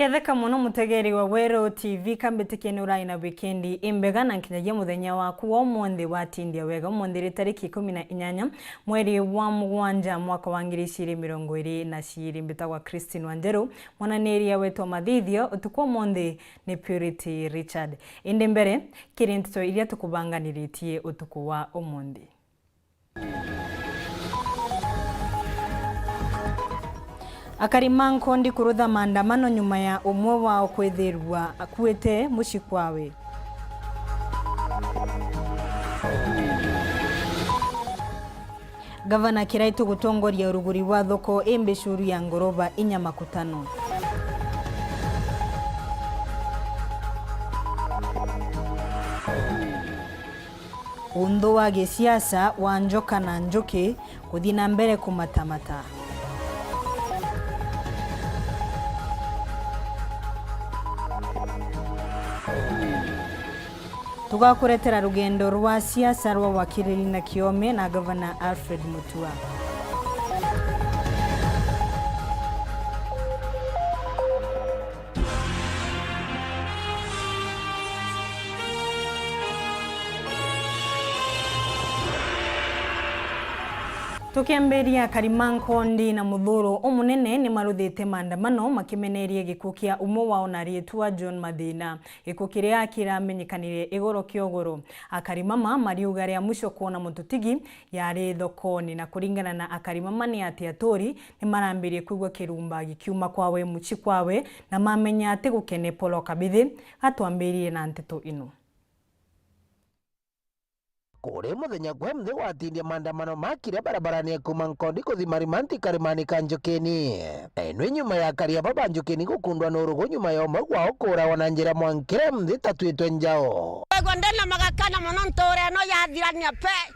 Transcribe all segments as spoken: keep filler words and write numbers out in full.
Ketheka mono mutegeri wa Weru T V, kambitikia ni urai na wikendi imbega na nkinyagia muthenya waku wa umunthi watindia wega. Umunthi ri tariki ikumi na inyanya mweri wa mugwanja mwaka wa ngiri ijiri mirongo iri na ciiri. Mbitagwa Christine Wanjeru, mwananiria wetu wa mathithio utuku wa umunthi ni Purity Richard. Indi mbere, kiri nteto iria tukubanganiritie utuku wa umunthi. Akari ma Nkondi kurutha maandamano nyuma ya umwe wao kwithirwa akuite mucii kwawe. Gavana Kiraitu gutongoria uruguri wa thoko imbi curu ya ngoroba inya makutano. Unthu wa gisiasa wa njoka na njuki kuthii na mbere kumatamata. Tugakuretera rugendo rwa siasa rwa wakiriri na kiome na Gavana Alfred Mutua. Tukiambiria, akari ma Nkondi na muthuro umunene ni maruthite maandamano makimeneria gikuu kia umwe wao na arietwa John Mathina. Gikuu kiria kiramenyekanire igoro kiogoro. Akari mama mariuga ria mwisho kwona mututigi yari thokoni, na kuringana na akari mama ni ati aturi ni marambirie kwigua kirumba gikiuma kwawe mucii kwawe, na mamenya ati gukene Paul Kabithi. Gatwambirie na nteto ino. Kuri muthenya gwe mthi gwatindia maandamano makire barabarani ya kuuma Nkondi kuthi Marimanti karimani ka Njukini. Eno nyuma ya akari aba ba Njukini gukundwa na urugu nyuma ya umwe wao kuuragwa na njira mwankire mthi tatwitwe njao. Kwegwa ndina magakana mono ntuura ino yathirania pe.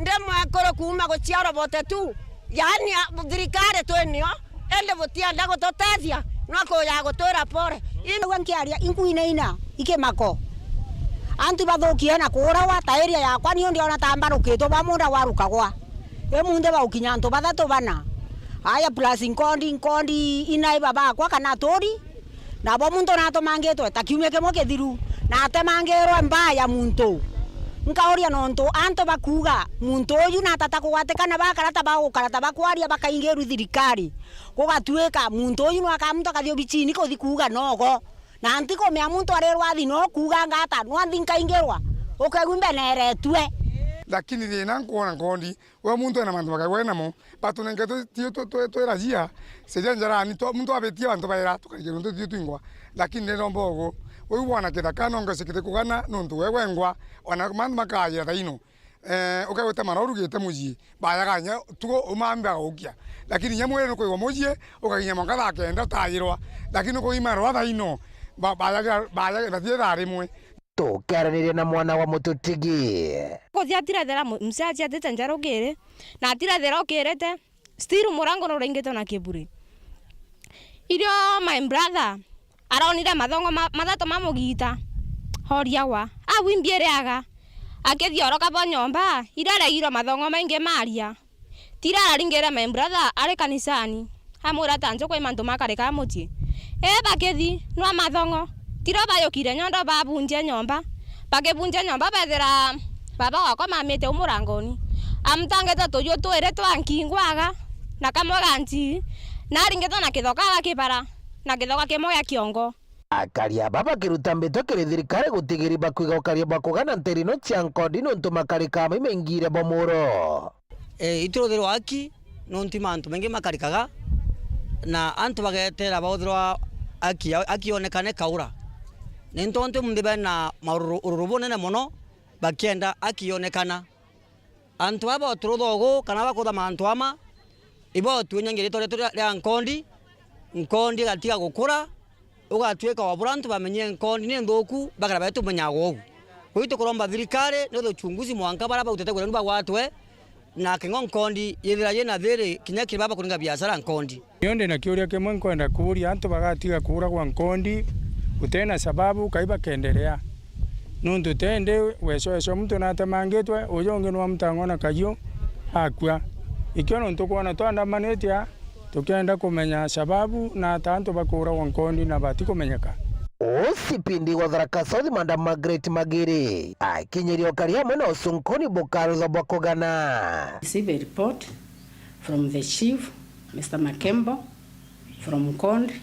Ndi mwekuru kuuma guciarwa bote tu. Yaani, a, thirikari twi nio, indi butienda gututethia, no kuja gutwira pore. Ino nkiaria, inkuinaina, ikimako. Antu bathukie na kuuragwa, ta area yakwa nio ndiona ta mbarukitwe ba munda warukagwa. Imunthi baukinya antu bathatu bana. Aya plus Nkondi, Nkondi ina iba bakwa kana aturi. Nabo muntu natumangitwe ta kiumia kimwe kithiru, na atemangirwe mbaa ya muntu. Nkauria nontu antu bakuuga, muntu uju natata kugwatikana bakara ta bagukara ta bakwaria bakaingirwa thirikari. Gugatuika muntu uju nwaka muntu akathi obicini kuthi kuuga nogo. Na ntikumea muntu arirwa athi no kuuganga ata, nwanthi nkaingirwa. Ukegua imbeneretue. Lakini thina nkwona Nkondi, we muntu ena mantu makaigua enamo, batunenketwe tio twe, twe, twe rajia, seja njarani, twa, muntu abitie bantu baira, tukarike nontu tio twingwa. Lakini ndiromba ugu, uu bwana kithaka nongeshe kiti kugana, nontu we wengwa, ona mantu makajira thaino. Eh, ukegwita mara urugite mucii, bayaga nya tugo umambe agaukia. Lakini nya mwiri nukwigwa mucii, ukaginya mwanka thaa kenda utayirwa. Lakini ukuima rwa thaino, ba-, bayagira, bayagira thaa rimwe. Tukiaraniria na mwana wa mututigi. Kuthia atirethera mu-, mzee aciatite njarukiri, na atirethera ukirite, still murango nuraingitwe na kiburi. Irio my brother aronire mathongo ma-, mathatu ma mugita, oriagwa, au imbi iriaga, akithioroka bo nyomba, iria aregirwe mathongo maingi maria. Tira araringire my brother ari kanisani, amwira ati anju kwi mantu makarikaa mucii. Ee, bakithi, nwa mathong'o, tiro bayukire nyondo babunjia nyomba. Bakibunjia nyomba, bethira baba wakwa mamite u murangoni. Amutangite tuju twiri twa nkingwaga, na kamwe ga nchii, na aringite na kithoka agakibara, na kithoka kimwe gia kiongo. Akari aba bakiruta mbitwa kiri thirikari gutigiri bakwiga ukaria bwa kugana nteri ino cia Nkondi niuntu makarikaa maimengire bo muro. Ee, ituruthirwa aki, nontu mantu maingi makarikaga, na antu bageetera bauthirwa aki ya, aki yonekane kaura. Ni ntontu munthi bena maururu, ururu bunene mono, bakienda aki yonekana. Antu baba boturutha ugu, kana bakutha mantu ama, ibo tuinyangia ritwa rietu ria, ria Nkondi, Nkondi igatiga gukura, ugatwika wa bura antu bamenye Nkondi ni nthuku, bakara betu tumenyaga uu. Kwou tukuromba thirikari ni uchunguzi mwanka bara bautete gwira ni bagwatwe, na king'o Nkondi yithira yina thiri kinya kiri baba kuringa biashara Nkondi. Nio ndi na kiuria kimwe nkwenda kuuria antu bagatiga kuuragwa Nkondi utena sababu kai bakenderea. Nuntu tende weco weco muntu natemangitwe, uju ungi nwa mutang'o na kayu akua. Ikio nuntu kwona twandamanitie aa, Tukienda kumenya sababu na ata antu bakuuragwa Nkondi na batikumenyeka. O C P D wa Tharaka South, Madam Margaret Magiri, akinyiria ukari amwe na ucunkuni bukarutha bwa kugana. Receive a report from the chief, Mister Makembo, from Nkondi,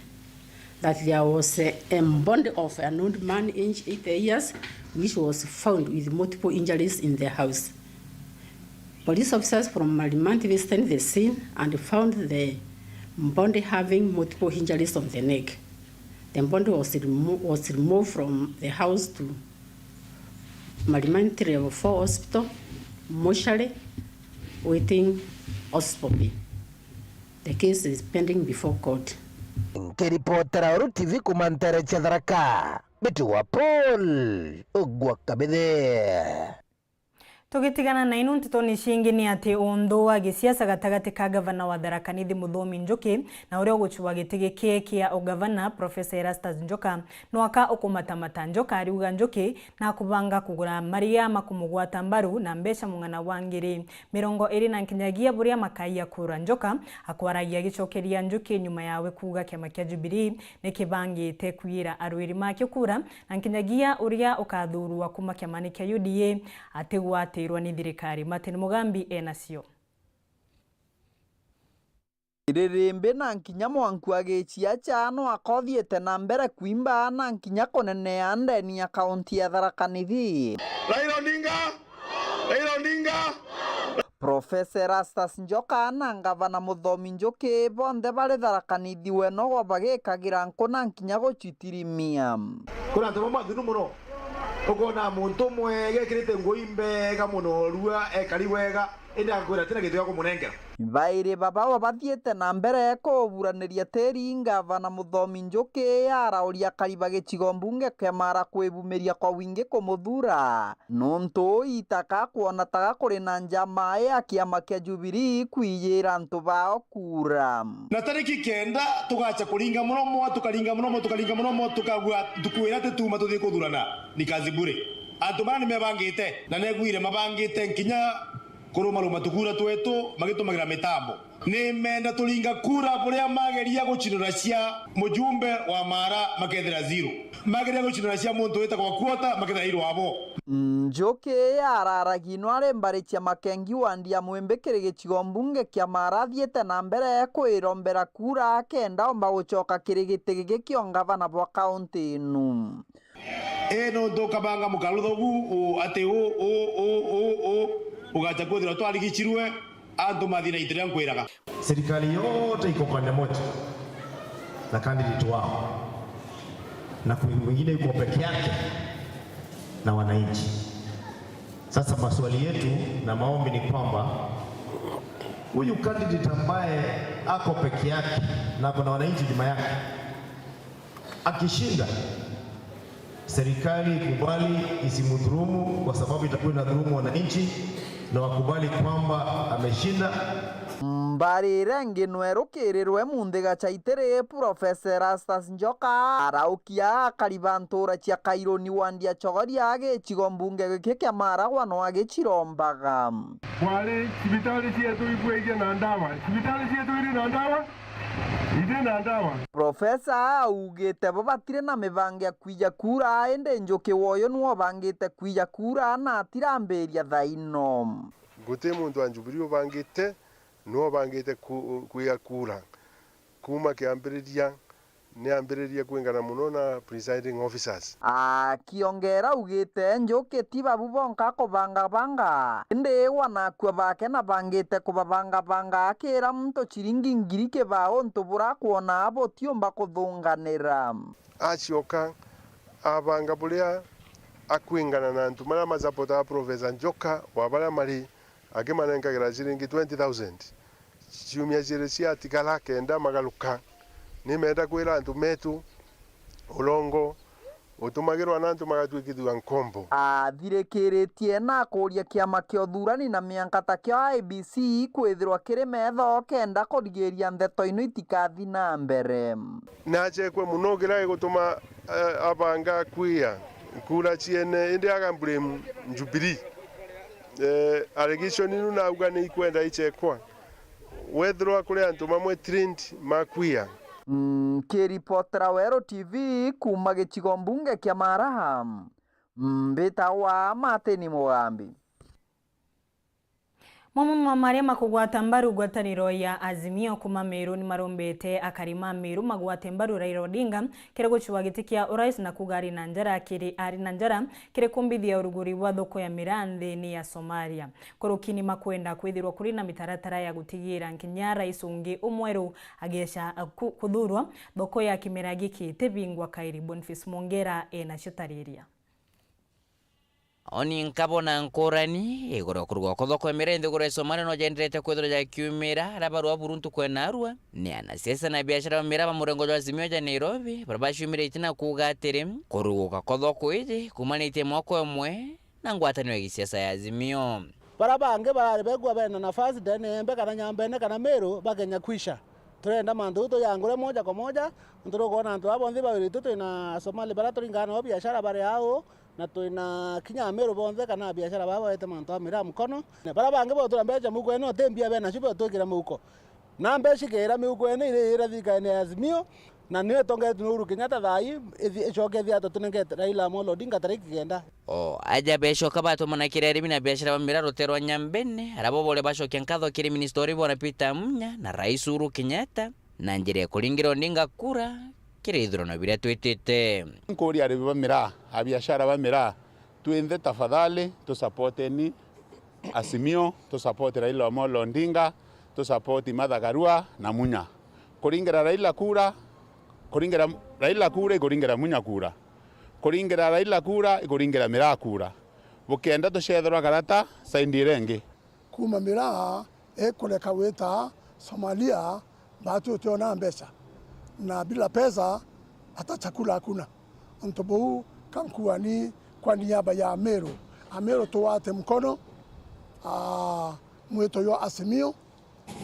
that there was a, a body of an old man, aged eighty years, which was found with multiple injuries in the house. Police officers from Marimanti visited the scene and found the body having multiple injuries on the neck. The body was remo-, was removed from the house to Marimanti Level four Hospital, mortuary, waiting oscopy. The case is pending before court. Nkiripotera Uru T V kuma ntere cia Tharaka, Mbiti wa Paul Ugwa Kabithe. Tugitigana na inu ntetoni ciingi, ni ati unthu wa gisiasa gatagati ka gavana wa Tharaka Nithi Muthomi Njuki na uria ugucua giti giki kia ugavana Professor Erastus Njoka nwaka ukumatamata. Njoka ariuga Njuki na kubanga kugura maria ma kumugwata mbaru na mbeca mung'ana wa ngiri mirongo iri na nkinyagia buria makaia kura. Njoka akwaragia agicokeria Njuki nyuma yawe kuuga kiama kia Jubilee ni kibangite kwiyira arwiri makio kura, na nkinyagia uria ukathurwa kuma kiamani kia U D A atigwatirwa ni thirikari. Martin Mugambi enacio. Ririmbi na nkinya mwanku agicia cha no akothiite na mbere kwimba na nkinya kunenea ndeni ya kaunti ya Tharaka Nithi. Raila Odinga! Raila Odinga! Professor Erastus Njoka na Ngavana Muthomi Njuki bonthe bari Tharaka Nithi wenogwa bagikagira nku na nkinya gucitirimia. Kuri antu bamwe athuru mono, ukona muntu umwe gekirite nguo imbega mono, rua ekari wega, indi agakwira atina gintu gia kumunengera. Bairi baba bathiite na mbere kuburaniria tiri, Ngavana Muthomi Njuki arauria akari ba gicigo mbunge kia Mara kwibumiria kwa wingi kumuthura. Nontu uu itaka kwona taga kuri na njama ya kiama kia Jubilee kwiyira antu bao kura. Na tariki kenda tugacha kuringa muromo, tukaringa muromo, tukaringa muromo, tukagua ntuku iria tituma tuthii kuthurana ni kazi bure. Antu bara nimebangite, na negwire mabangite nkinya kurumaruma tukura twetu magitumagira mitambo. Nimenda turinga kura buria mageria gucinura cia mujumbe wa Mara makethira zero. Mageria gucinura cia muntu witagwa Kwota makethira irwa abo. Njuki araragia ino ari mbari cia Makengi wandi ya Mwimbi kiri gicigo mbunge kia Mara athiite na mbere kwirombera kura akenda omba gucoka kiri giti giki kia ungavana bwa kaunti inu. Ii nontu ukabanga mukarutho bu, u, ati u, u, u, u, u, ugacha kwithirwa twarigicirwe, antu mathina itiria nkwiraga. Serikali yote iko pande moja na candidate wao, na kuna mwingine yuko peke yake na wananchi. Sasa maswali yetu na maombi ni kwamba huyu candidate ambaye ako peke yake na kuna wananchi nyuma yake, akishinda, serikali ikubali isimdhulumu, kwa sababu itakuwa inadhulumu wananchi, na wakubali kwamba ameshinda. Mbari iria ingi nwerukirirwe munthi gachaitiri, Professor Erastus Njoka araukia akari ba ntura cia Kairuni wandi ya Chogoria gicigo mbunge giki kia Maragwa no agicirombaga. Kwari cibitari cietu ibwaigia na ndawa, cibitari cietu iri na ndawa. Iri na ndawa. Profesa augite bo batiri na mibango ya kwija kura, indi Njuki woyo niwe ubangite kwija kura na atirambiria thaino. Guti muntu wa Jubilee ubangite, niwe ubangite ku-, kwija kura. Kuma kiambiriria, ni ambiririe kwingana mono na presiding officers. Akiongera augite, Njuki ti babu bonka kubangabanga, indi wana akua bake na bangite kubabangabanga akira muntu ciringi ngiri kibao untu burakwona butiumba kuthunganira. Acioka abanga buria akwingana na antu maria masapotaga Professor Njoka wa baria mari, akimanenkagira ciringi twenty thousand. Ciumia ciiri ciatigara kenda magaruka, nimenda kwira antu metu, urongo utumagirwa na antu magatwikithua nkombo. Athirikiritie na akuria kiama kia uthurani na mianka ta kio I E B C kwithirwa kiri metho kenda kurigiria ndeto ino itikathi na mbere. Nachekwe mono kiria gigutuma, eh, abanga kwia kura ciene, indi aga blame Jubilee. Eh, allegation inu nauga ni ikwenda ichekwa. Wethirwa kuri antu mamwe trained makwia. Nkiripotera Weru T V kuuma gicigo mbunge kia Maraha, mbitawa Martin Mugambi. Mamwe ma maria makugwata mbaru ngwataniro ya Azimio kuuma Meru ni marombete akari ma Meru magwate mbaru Raila Odinga kiri gucua giti kia urais, na kuuga ari na njara kiri, ari na njara kiri kumbithia uruguri bwa thoko ya miraa nthini ya Somalia. Kuruki ni makwenda kwithirwa kuri na mitaratara ya gutigira nkinya rais ungi umweru ageca ku-, kuthurwa, thoko ya kimera giki itibingwa kairi. Boniface Mwongera ena ciutariria. Oni nkabona nkurani iguru ya kurugwa kwa thoko ya miraa nthiguru ya Somalia no jenderete kwithirwa jakiumira, aria barua buru ntuku ya naarua. Ni anasiasa na biashara ba miraa ba murengo jwa Azimio ja Nairobi, baria baciumiritie na kuuga atiri, kuruguka kwa thoko iji kumanitie mwaka umwe na ngwataniro ya gisiasa ya Azimio. Bara bangi barari begua bena nafasi ndene ya Embe kana Nyambene kana Meru bakenya kwisha. Turenda mantu jau tuyangure moja kwa moja, nontu nukwona antu aba bonthe bawiritwe twina Asomali baria turingaa nao biashara bari au, na twina kinya Ameru bonthe kana abiashara baa baete mantu a miraa mukono. Na bara bangi botura mbeca muhuko ene uti mbia benacio botwikira muhuko. Na mbeca ikeera mihuko ene iri ira thirikari ya Azimio, na nio itongetwe ni Uhuru Kenyatta thaa ii, ithi-, icoke ithia tutunengete Raila Amolo Odinga tariki kenda. O aja becoka batumana kiri arimi na biashara ba miraa rutere rwa Nyambene, aria bo bore bacokia nkatho kiri minista uri bwana Peter Munya na rais Uhuru Kenyatta, na njira ya kuringira Odinga kura kiri ithurano biria twitite. Nkuria arimi ba miraa, abiashara ba miraa, twinthe tafadhali tusapoteni Azimio, tusapoti Raila Amolo Odinga, tusapoti Martha Karua na Munya. Kuringira Raila kura, kuringira Raila kura ikuringira Munya kura. Kuringira Raila kura ikuringira miraa kura. Bukenda tucethirwa karata side iria ingi. Kuuma miraa ikureka gwita Somalia, batu utiona mbeca. Na bila pesa, hata chakula hakuna. Untu buu kankuani kwa niaba ya Ameru. Ameru tuwate mkono, ah, mwito jwa Azimio,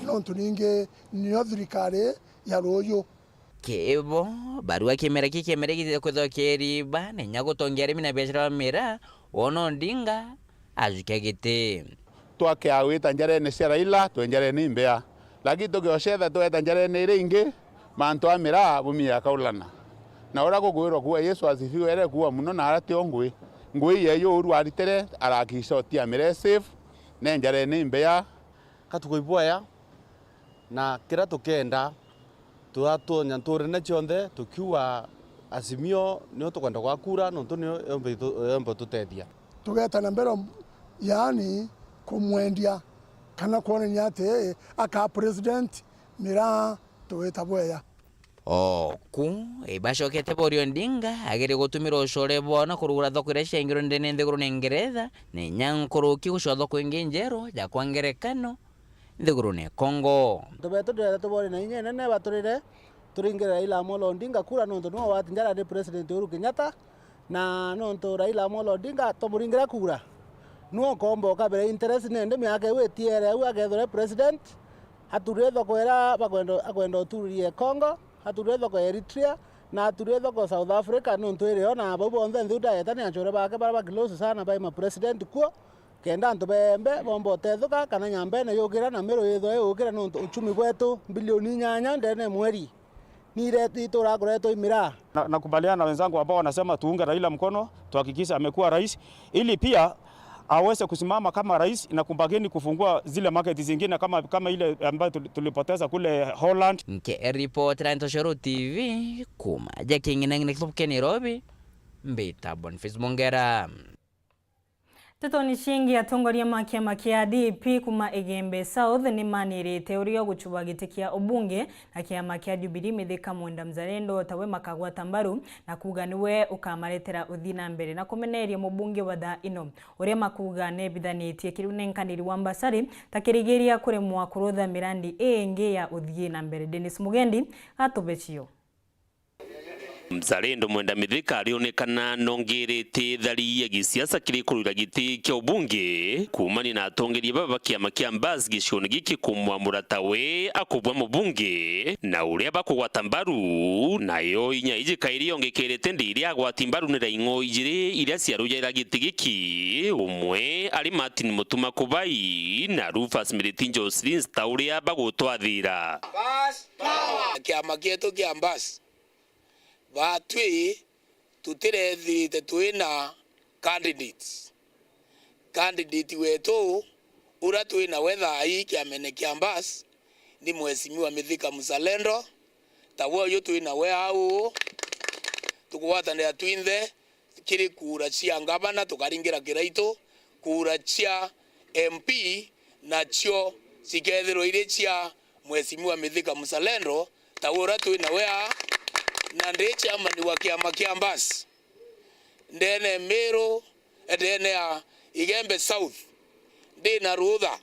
nontu ningi nio thirikari ya ruuju. Kibo, barua kimera ki kiemere gitite kwithirwa kiriba, na inya gutongia arimi na biashara ba miraa, wona Odinga ajukia giti. Twakea gwita njarene cia Raila, twe njarene imbea. Lakini tugiocetha tweta njarene iria ingi, mantu a miraa bumia kaulana. Na uria gukwirwa kuuga Yesu asifiwe, ere kuuga muno na aria tio ngui. Ngui yeeju uru aritire, arakisha utia miraa safe, ne njarene imbea. Ka tukuibwaya, na kiria tukenda, twatonya nturene cionthe tukiuga Azimio nio tukwenda gwakura, nontu nio yombe itu-, yombe ututethia. Tugeta na mbere, yaani, kumwendia kana kwonania ati aka president miraa tuwita bweya. O ku, ibacokete boria Odinga agere gutumira ucore bwao na kurugura thoko iria ciaingirwe ndene nthigurune Ngeretha, na inya nkuruki gucua thoko ingi njeru ja kwa ngerekano nthigurune Congo. Antu betu ndirenda tubore na inya inene baturire, turingire Raila Amolo Odinga kura, nontu niwe wati njara ni President Uhuru Kenyatta, na nontu Raila Amolo Odinga tumuringira kura, niwe ukomba ukabira interest, nende miaka iu itiere au akethirwa e president, aturire thoko iria bakwenda, akwenda uturia Congo, aturire thoko ya Eritrea, na aturire thoko South Africa, nontu irio na bau bonthe nthiu ndaeta ni achore bake baria ba close sana bai ma president kuo, kenda antu beembe bomba utethuka, kana Nyambene yukira na Meru yithwe yukira, nontu uchumi bwetu mbilioni inyanya ndene mweri ni ire-, ituraa kuretwa i miraa. Na, nakubaliana na wenzangu ambao wanasema tuunge Raila mkono, tuhakikishe amekuwa rais, ili pia aweze kusimama kama rais na kubageni kufungua zile market zingine kama, kama ile ambayo tuli-, tulipoteza kule Holland. Nke report ya Ntoshoro T V, kuma ja King'inang'ina kithubu kia Nairobi, mbita Boniface Mongera. Ntetoni ciingi, atongoria ma kiama kia D P kuma Igembe South ni manirite uria ugucua giti kia ubunge na kiama kia Jubilee, Mithika Mwenda Mzalendo tawe makagwata mbaru na kuuga niwe ukamaretera uthii na mbere na kumeneria mubunge wa thaa ino, uria makuuga nebithanitie kiri unenkaniri wa mbasari ta kirigiria kuremwa kurutha mirandi iingi ya uthii na mbere. Dennis Mugendi atubecio. Mzalendo Mwenda Mithika arionekana nongerete thari ya gisiasa kiri kurwira giti kia ubunge, kuumania na atongeria baba ba kiama kia Mbas gicione giki kumwamura tawe akubwa mubunge, na uria bakugwata mbaru, nayo inya iji kairi yongekerete ndi iria agwati mbaru ni raing'o ijiri iria ciarujaira giti giki, umwe ari Martin Mutuma Kubai na Rufus Miriti Jocelyn ta uria bagutwathira. Mbas power! Kiama kietu kia Mbas Baatwi tutirethirite twina candidates. Candidate wetu uria twina we thaai kiamene kia Mbas ni Mheshimiwa Mithika Mzalendo, tawe uyu twina we au, tukugwatanira twinthe kiri kura cia ngavana, tukaringira Kiraitu, kura cia M P nacio cikethirwa iri cia Mheshimiwa Mithika Mzalendo, ta uria twina we aa, na ndi chairman wa kiama kia Mbas ndene Miru, ndene ya Igembe South, ndi na rutha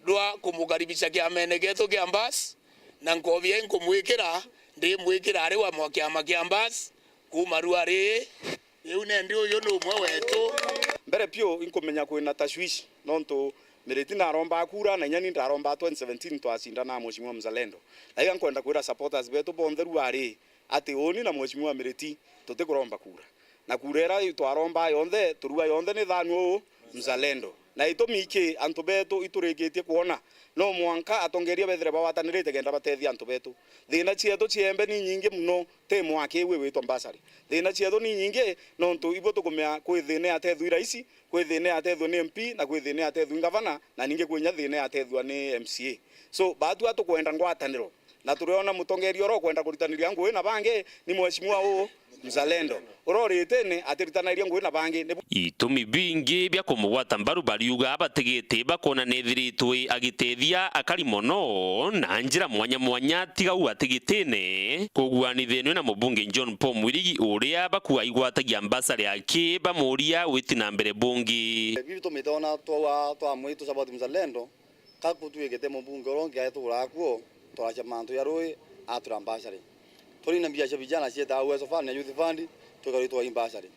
rwa kumukaribisha kiamene gietu kia Mbas, na nkoobia inkumwikira, ndimwikira ari wa mwa kiama kia Mbas kuuma rua rii. Riu nendi uyu ni umwe wetu. Mbere piu inkumenya kwina tashwishi, nontu Miriti naromba kura, na inya ni ndaromba twenty seventeen twacindana na Mheshimiwa Mzalendo. Na iga nkwenda kwira supporters betu bonthe rua rii, ati uuni na Mheshimiwa Miriti tutikuromba kura. Na kura iria twaromba yonthe, turua yonthe ni thanu uu Mzalendo. Na itumi iki antu betu iturikitie kwona, no mwanka atongeria bethire bagwatanirite kenda batethia antu betu. Thina cietu ciembe ni nyingi muno, ti mwaki iu witwa mbasari. Thina cietu ni nyingi, nontu ibo tukumea kwi thina ya tethu i raisi, kwi thina ya tethua ni M P, na kwi thina ya tethua i ngavana, na ningi kwi inya thina ya tethua ni M C A. So, batua tukwenda ngwataniro, na turiona mutongeria uria ukwenda kuritaniria ngugi na bangi ni Mheshimiwa uu Mzalendo. Uria uritene atiritanairia ngugi na bangi ni bu- Itumi bingi bia kumugwata mbaru bariuga batigite bakona nethiritwe agitethia akari mono na njira mwanya mwanya tiga u atigitine, kuguanithenwe na mubunge John Paul Mwirigi uria bakuaigwatagia mbasari aki bamuria witi na mbere bungi. Bibi tumite ona twa, twa mwitu Saboti Mzalendo, ka kutwikite mubunge uria ungi aituraa kuo, turacia mantu ya rui, atura mbasari. Turi na mbia cia vijana cietaga Uwezo Fund na Youth Fund, tukarutwa i mbasari.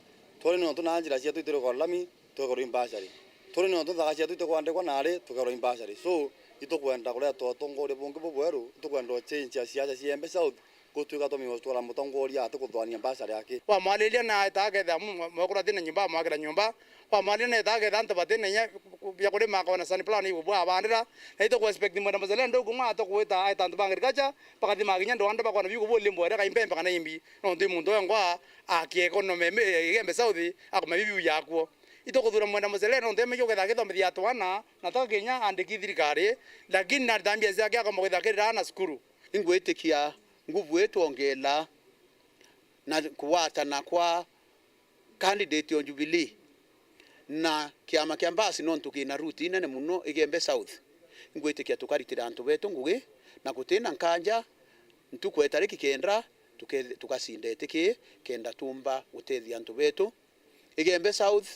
Turi nontu na njira cietu itirikwa lami, tukerwa i mbasari. Turi nontu nthaka cietu itikwandikwa nari, tukerwa i mbasari. So, itukwenda kureta utongoria bungi bubweru, itukwenda uchenjia siasa cia Embe South, gutwika twamenya gutwara mutongoria atikuthwania mbasari aki. Wamwariria na aita akethira mu-, mwekuru atina nyumba, amwakira nyumba. Wamwariria na aita akethira antu batina inya bia kurima, akona sunflower na igubua abandira. Na ituku expect Mwenda Mzalendo uku ng'a atukwita aita antu ba agriculture, bakathima kinya ndwanda bakona biu kuburia mbwere ka impembe kana imbi. Nontu i muntu wengwa aki economy, Igembe South, akoma bibiu yakuo. Itukuthura Mwenda Mzalendo nontu emenyia ukethira akithomithia twana, na to kinya andiki thirikari, lakini na ntambia ciake akoma kwithira akirira aana cukuru. Ingwitikia nguvu itwongela na kugwatana kwa candidate o Jubilee na kiama kia Mbasi nontu kina root inene muno Igembe South. Ingwitikia tukaritira antu betu ngugi na gutina nkanja, ntuku ya tariki kenda tuke-, tugacinda itiki kenda tumba gutethia antu betu. Igembe South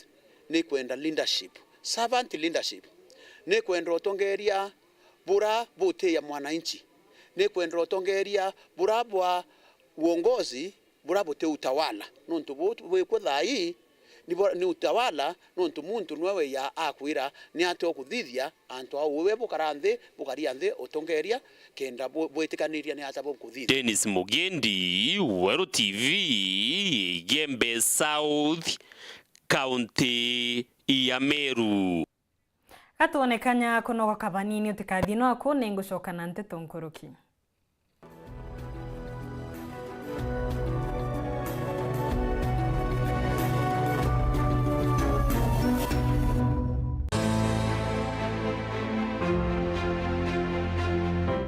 ni kwenda leadership, servant leadership. Ni kwenda utongeria bura butiya mwananchi. Ni kwenda utongeria bura bwa uongozi bura buti utawala. Nontu bu-, bwikwo thaa ii ni bo-, ni utawala, nontu muntu niwe weya akwira ni atia ukuthithia antu au. Uwe bukara nthi, bukaria nthi utongeria, kenda bu-, bwitikaniria ni atia bukuthithia. Dennis Mugendi, Weru T V, Igembe South, County ya Meru. Gatwone kanya kunogoka banini, utikathie nwaku, ningucoka na nteto nkuruki.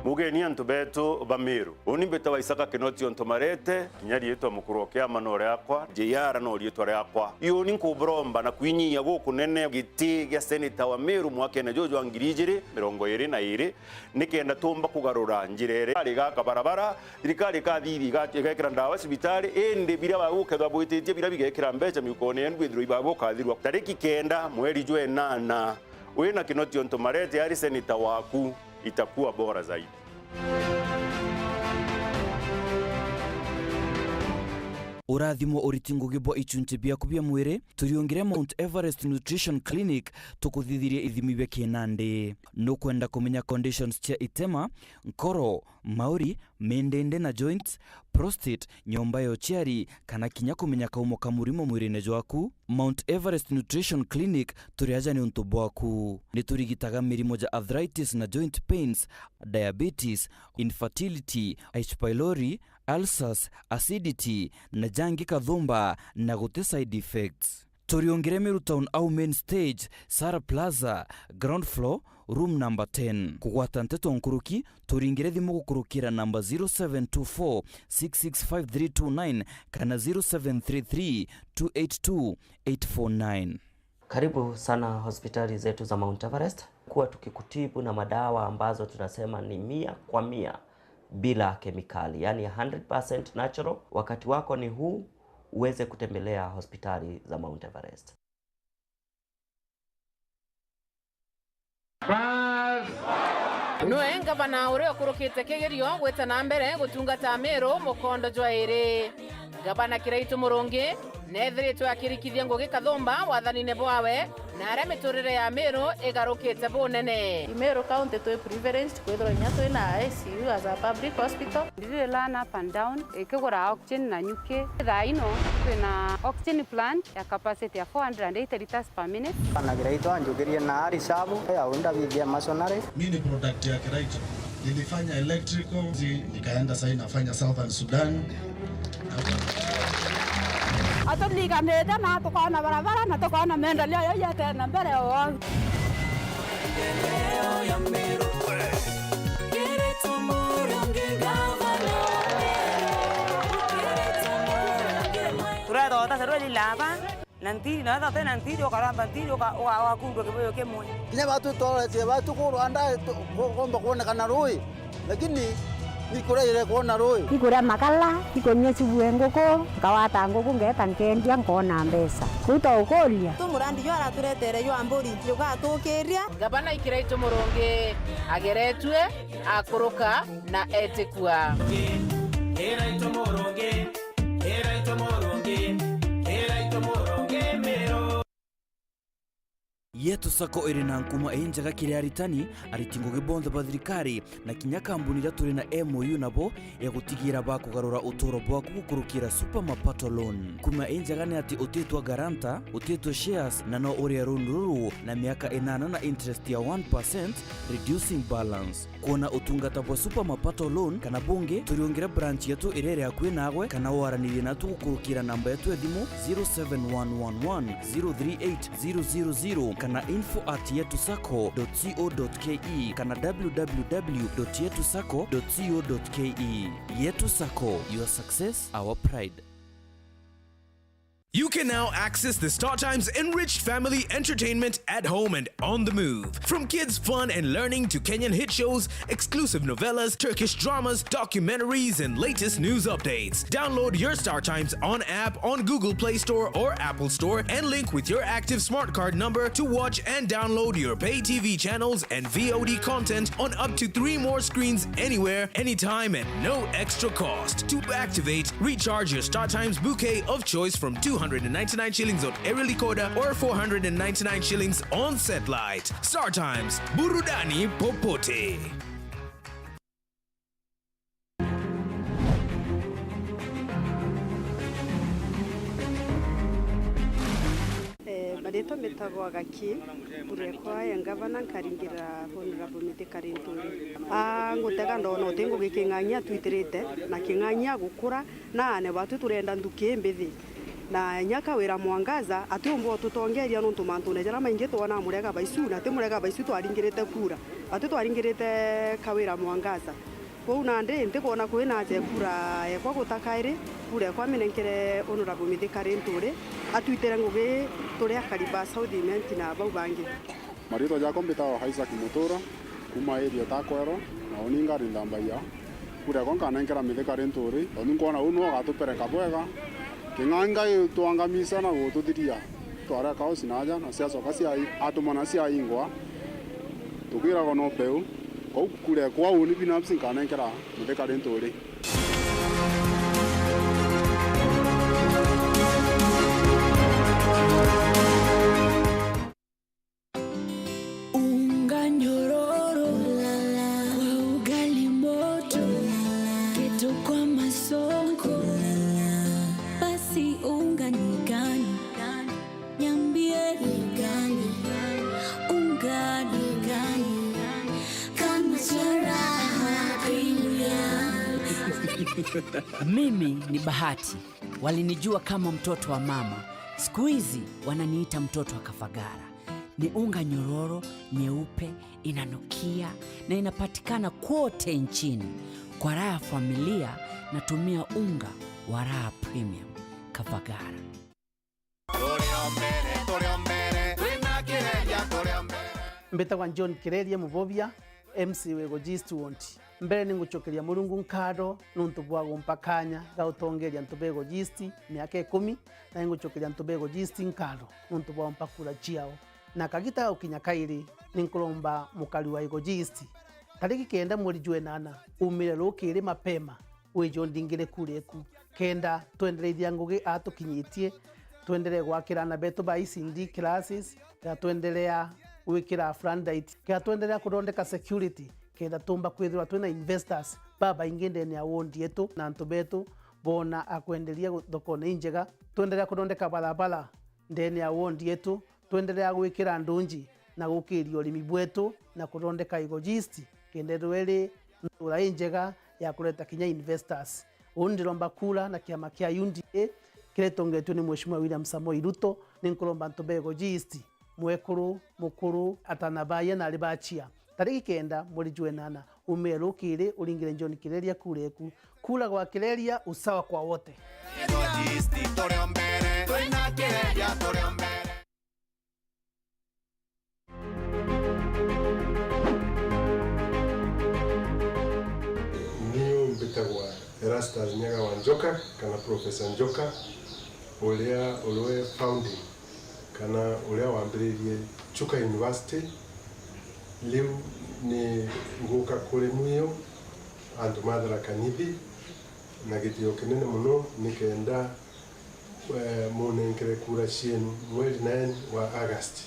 Mugeni antu betu ba Meru. Uni mbitawa Isaka Kinoti Ontomarete, kinya riitwa mukuru o kiama no riakwa, J R no riitwa riakwa. Iuni nkuburomba na kwinyia gukunene giti gia seneta wa Meru mwakene juju jwa ngiri ijiri mirongo iri na iri, nikenda tumba kugarura njira iri. Ari gaka barabara, thirikari ikathithia iga-, igekira ndawa cibitari, indi biria bagukethwa bwititie biria bigekira mbeca miukone yenu bwithirwe ibabukathirwa. Tariki kenda mweri jwa enana, wina Kinoti Ontomarete ari seneta waku, itakuwa bora zaidi. Urathimwa uriti ngugi bwa ichunchi biaku bia mwiri, turiungire Mount Everest Nutrition Clinic tukuthithirie ithimi bia kinandi. Nukwenda kumenya conditions cia itema, nkoro, mauri, mindindi na joints, prostate, nyomba ya uciari, kana kinya kumenya kaumo ka murimo mwirine jwaku? Mount Everest Nutrition Clinic turi aja niuntu bwaku. Niturigitaga mirimo ja arthritis na joint pains, diabetes, infertility, H. pylori, ulcers, acidity, na jangi kathumba, na guti side effects. Turiungire Meru Town au main stage, Sara Plaza, ground floor, room number ten. Kugwata nteto nkuruki, turingire thimu gukurukira namba zero seven two four six six five three two nine kana zero seven three three two eight two eight four nine. Karibu sana hospitali zetu za Mount Everest. Kuwa tukikutibu na madawa ambazo tunasema ni mia kwa mia bila kemikali, yani hundred percent natural. Wakati wako ni huu uweze kutembelea hospitali za Mount Everest. Bas. Nwe ngavana uria ukurukite kigerio gwita na mbere gutungata Meru mukondo jwa iri. Ngavana Kiraitu Murungi neethiritwe akirikithia ngugi kathumba wathanine bwawe, na aria miturire ya Meru igarukite bunene. I Meru County twi privileged kwithirwa inya twina I C U as a public hospital. Ndiri learn up and down, ikigura oxygen na nyuki. Thaa ino twina oxygen plant ya capacity ya four hundred and eighty liters per minute. Bana Kiraitu anjukirie na ari shabu ya unda bithia masonary. Mi ni product ya Kiraitu. Nilifanya electrical, zi-, nikaenda sasa nafanya Southern Sudan. Aturiganite na tukona barabara na tukona maendeleo yaiete na mbere o. Turethota serwe lilaba. Na ntiri, na wethira utina ntiri, ukaramba ntiri, uka-, uka-, ugakundwa kibuyu kimwe. Kinya batu tworetie batu ku Rwanda, tu-, ku-, kumba kwonekana rui, lakini ni kuria ire kwona rui. Ikuria makala, ikunyua cubu e nguku, nkawata nguku, ngeeta nkendia, nkona mbeca. Kuu twaukuria. Tu murandi jwa araturetere jwa mburi, jugatukiria. Ngavana Kiraitu Murungi ageretue, akuruka na etikua. Kiraitu Murungi. Kiraitu Murungi, Kiraitu Murungi Meru. Yetu Sacco iri na nkuma injega kiri aritani, ariti ngugi bonthe ba thirikari, na kinya kambuni iria turi na M O U nabo ya gutigira bakugarura uturo bwaku gukurukira Super Mapato Loan. Nkuma injega ni ati utitwa guarantor, utitwa shares, na no urie loan ruru na miaka inana na interest ya one percent, reducing balance. Kwona utungata bwa Super Mapato Loan kana bungi, turiungire branch yetu iria iri akui naagwe, kana waranirie natu gukurukira namba yetu ya thimu zero seven one one one zero three eight zero zero zero kana info at yetu sacco dot co dot K E kana W W W dot yetu sacco dot co dot K E. Yetu Sacco, your success, our pride. You can now access the StarTimes enriched family entertainment at home and on the move. From kids' fun and learning to Kenyan hit shows, exclusive novellas, Turkish dramas, documentaries, and latest news updates. Download your StarTimes on app on Google Play Store or Apple Store and link with your active smart card number to watch and download your pay T V channels and V O D content on up to three more screens anywhere, anytime, at no extra cost. To activate, recharge your StarTimes bouquet of choice from two hundred and ninety-nine shillings on aerial decoder or four hundred and ninety-nine shillings on satellite. StarTimes, burudani popote. Eh, maritwa metagwa Gaki, kura ekwa ya ngavana nkaringirira Honorable Mithika Linturi. Ah, ngutega ndona uti ngugi King'ang'i atwitirite, na King'ang'i agukura, na ane batu turenda nthuki imbithi. Na inya Kawira Mwangaza atiumba ututongeria nontu mantune jaria maingi twona murega baisu, na ti murega baisu twaringirite kura. Batu twaringirite Kawira Mwangaza. Kwou nandi ntikwona kwina aja ekura ekwa guta kairi, kura ekwa minenkere Honorable Mithika Linturi, atwitire ngugi turi akari ba South Imenti na bau bangi. Maritwa jakwa mbitagwa Isaac Mutura, kuma area ta Kwero, na uni ngari nthambagia. Kura ekwa nkanenkera Mithika Linturi, toni nkwona uu niwe ugatupereka bwega. King'ang'i twangamica na gututhiria. Twareka usi na aja, na ciacoka ciai-, atumana ciaingwa, tukiragwa no peu. Kwou kura ekwa uni binafsi nkanenkera Mithika Linturi. Mimi ni Bahati. Walinijua kama mtoto wa mama. Siku hizi wananiita mtoto wa Kafagara. Ni unga nyororo, nyeupe, inanukia na inapatikana kwote nchini. Kwa raha ya familia, natumia unga wa Raha Premium. Kafagara. Turi o mbere, turi o mbere, twina Kireria, turi o mbere. Mbitagwa John Kireria Mubobia, M C wa Igoji East Ward. Mbere ni ngucokeria Murungu nkatho nuntu bwa gumpa kanya ga utongeria antu ba Igoji East miaka ikumi, na ni ngucokeria antu ba Igoji East nkatho nuntu bwa gumpa kura ciao. Na kagita gaukinya kairi, ni nkuromba mukari wa Igoji East, tariki kenda mweri jwa enana, umire rukiri mapema, wije undingire kura eku, kenda twendereithia ngugi aa tukinyitie, twenderee gwakira aana betu ba E C D classes, kenda twenderea gwikira floodlight, kenda twenderea kuthondeka security, kenda tumba kwithirwa twina investors babaingi ndene ya ward yetu, na antu betu boona akwenderia gu-, thokone injega, twenderea kuthondeka barabara ndene ya ward yetu, twenderea gwikira ndunji na gukiria urimi bwetu na kuthondeka Igoji East, kenda ithirwe iri ntura injega ya kureta kinya investors. Uu ndiromba kura na kiama kia U D A kiria gitongetue ni Mheshimiwa William Samoei Ruto, ni nkuromba antu ba Igoji East, mwekuru, mukuru, atana baaya na ari bachia, tariki kenda mweri jwa enana, umire rukiri uringire John Kireria kura eku. Kura kwa Kireria, usawa kwa wote. Igoji East turi o mbere, twina Kireria turi o mbere. Niu mbitagwa Erastus Nyaga wa Njoka, kana Professor Njoka, uria uriwe founding, kana uria wambiririe Chuka University. Riu ni nguka kuri mwiu antu ma Tharaka Nithi na gitio kinene mono, nikenda eh, munenkere kura cienu mweri nine wa August.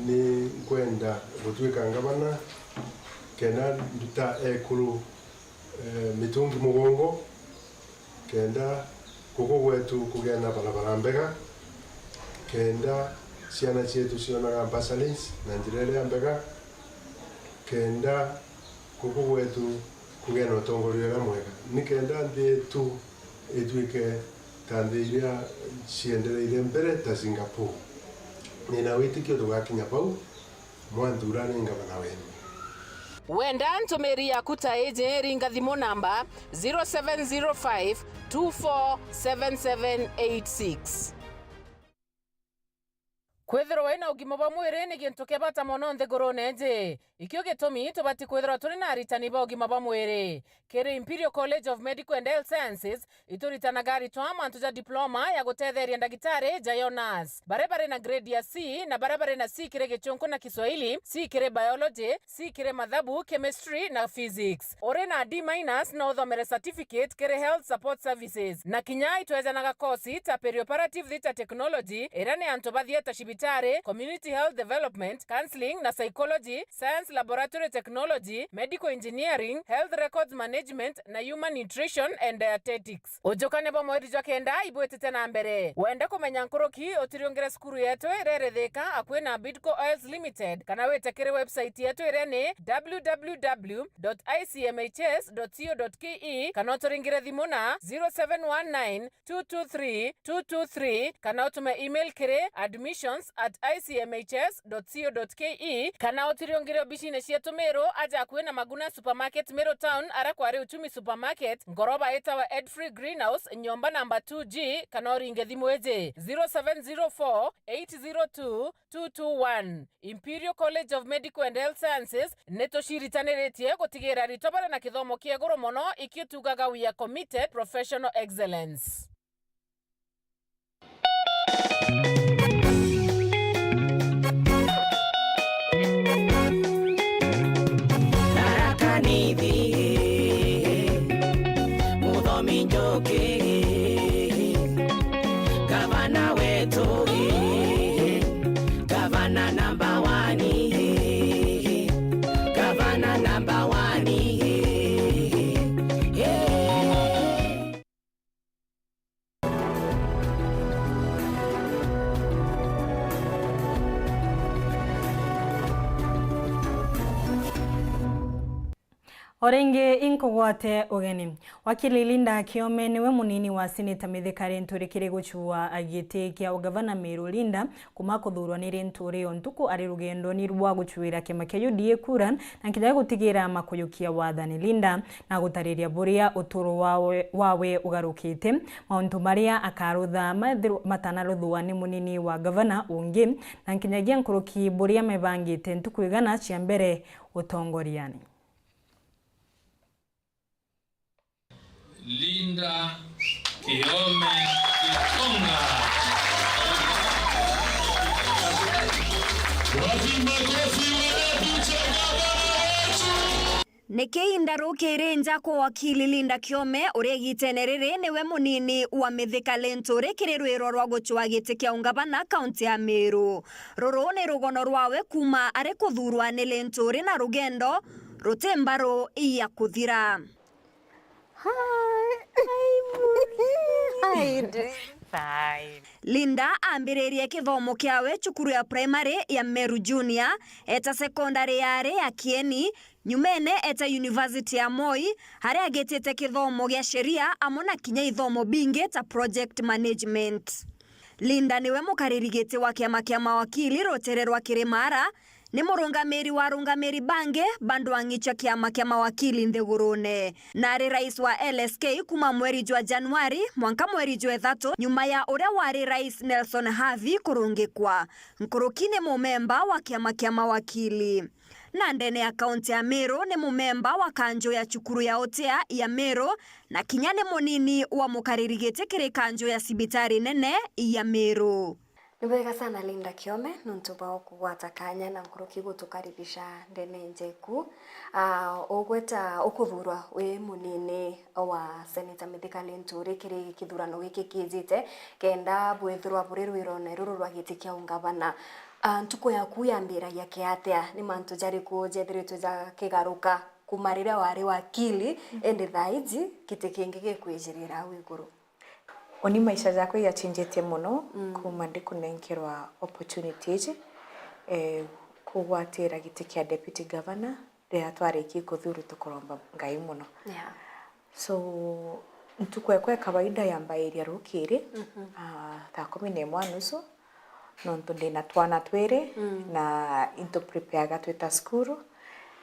Ni nkwenda gutwika ngavana kenda nduta ekuru, eh, mitungi mugongo, kenda guku gwetu kugia na barabara mbega, kenda ciana cietu cionaga bursaries na njira iria mbega, kenda guku gwetu kugia na utongoria uria mwega, nikenda nthi yetu itwike ta nthi iria ciendereire mbere ta Singapore. Nina witikio tugakinya vau, mwanthura ni ngavana wenu. Wenda ntumiri yaku ta iji, ringa thimu namba zero seven zero five two four seven seven eight six. Kwithirwa wina ugima bwa mwiri ni gintu kia bata mono nthigurune iji. Ikio gitumi tubati kwithirwa turi na aritani ba ugima bwa mwiri. Kiri Imperial College of Medical and Health Sciences, ituritanaga aritwa mantu ja diploma ya gutetheria ndagitari ja yo nurse, baria bari na grade ya C na baria bari na C kiri Gichunku na Kiswahili, C kiri biology, C kiri mathabu, chemistry na physics. Uri na D minus no uthomere certificate kiri health support services. Na kinya itwejanaga kosi ta perioperative theatre technology, iria ni antu ba theatre cibitari, community health development, counselling na psychology, science laboratory technology, medical engineering, health records management na human nutrition and dietetics. Ujukane bwa mweri jwa kenda ibwitite na mbere. Wenda kumenya nkuruki, utiriungire cukuru yetu iria iri Thika, akui na Bidco Oils Limited, kana wite kiri website yetu iria ni w w w dot i c m h s dot co dot k e, kana uturingire thimu na zero seven one nine two two three two two three, kana utume email kiri admissions at i c m h s dot co dot k e, kana utiriungire obicine cietu Meru, aja akui na Maguna Supermarket Meru Town, ara kwari Uchumi Supermarket, ngoroba itawa Edfree Greenhouse, nyomba namba two G, kana uringe thimu iji zero seven zero four eight zero two two two one. Imperial College of Medical and Health Sciences, ni tuciritaniritie gutigira aritwa bari na kithomo kia iguru mono, ikio tugaga we are committed professional excellence. Tharaka Nithi, Muthomi Njuki, gavana wetu, gavana number one, gavana number one. O ringi inkugwate ugeni. Wakili Linda Kiome niwe munini wa Seneta Mithika Linturi kiri gucua giti kia ugavana Meru. Linda kuma kuthuurwa ni Linturi o ntuku ari rugendoni rwa gucuira kiama kia U D A kura na nkinya gutigira makuyukia wathani. Linda na gutariria buria uturo wawe, wawe ugarukite, mauntu maria akarutha mathirwa matanaruthwa ni munini wa gavana ungi, na nkinyagia nkuruki buria mebangite ntuku igana cia mbere utongoriani. Linda Kiome Gitonga. Wapi makofi wanapicha gavana wetu? Ni kiinda rukiri nja kwa wakili Linda Kiome, uria igitene riri niwe munini wa Mithika Linturi kiri rwiro rwa gucua giti kia ungavana kaunti ya Meru. Ruru ni rugono rwawe kuuma ari kuthuurwa ni Linturi na rugendo ruti mbaru ya kuthira. Hi. Hi, Murray. Hi, Dre. Fine. Linda ambiririe kithomo kiawe cukuru ya primary ya Meru Junior, eta secondary yari ya Kieni, nyumene eta University ya Moi, haria agitite kithomo gia sheria amwe na kinya ithomo bingi ta project management. Linda niwe mukariri giti wa kiama kia mawakili rutere rwa Kirimara, ni murungamiri wa arungamiri bangi ba ndwang'i cia kiama kia mawakili nthigurune, na ari rais wa L S K kuma mweri jwa Januari mwanka mweri jwa ithatu, nyuma ya uria wari rais Nelson Havi kurungikwa. Nkuruki ni mumemba wa kiama kia mawakili. Na ndene ya kaunti ya Meru ni mumemba wa kanju ya cukuru ya Otea ya Meru, na kinya ni munini wa mukariri giti kiri kanju ya cibitari nene ya Meru. Ni bwega sana Linda Kiome nuntu bwa ukugwata kanya na nkuruki gutukaribisha ndene njeku. Ah, ugweta ukuthurwa wi munini wa Seneta Mithika Linturi kiri kithurano giki kijite, kenda bwithirwa buri rwirone ruru rwa giti kia ungavana. Ah, ntuku yaku yambiragia kiatia? Ni mantu jariku jethiritwe jakigaruka kuma riria wari wakili, indi thaa iji giti kingi gikwijirira au iguru? Uni maisha jakwa ijachenjetie mono kuma ndikunenkerwa opportunity iji, eh, kugwatira giti kia deputy governor riria twarikie kuthuru tukuromba Ngai mono. Yeah. So, ntuku ekwa ya kawaida yambairia rukiri, ah, thaa kumi na imwe na nusu, nontu ndina twana twiri, na into prepareaga twita cukuru,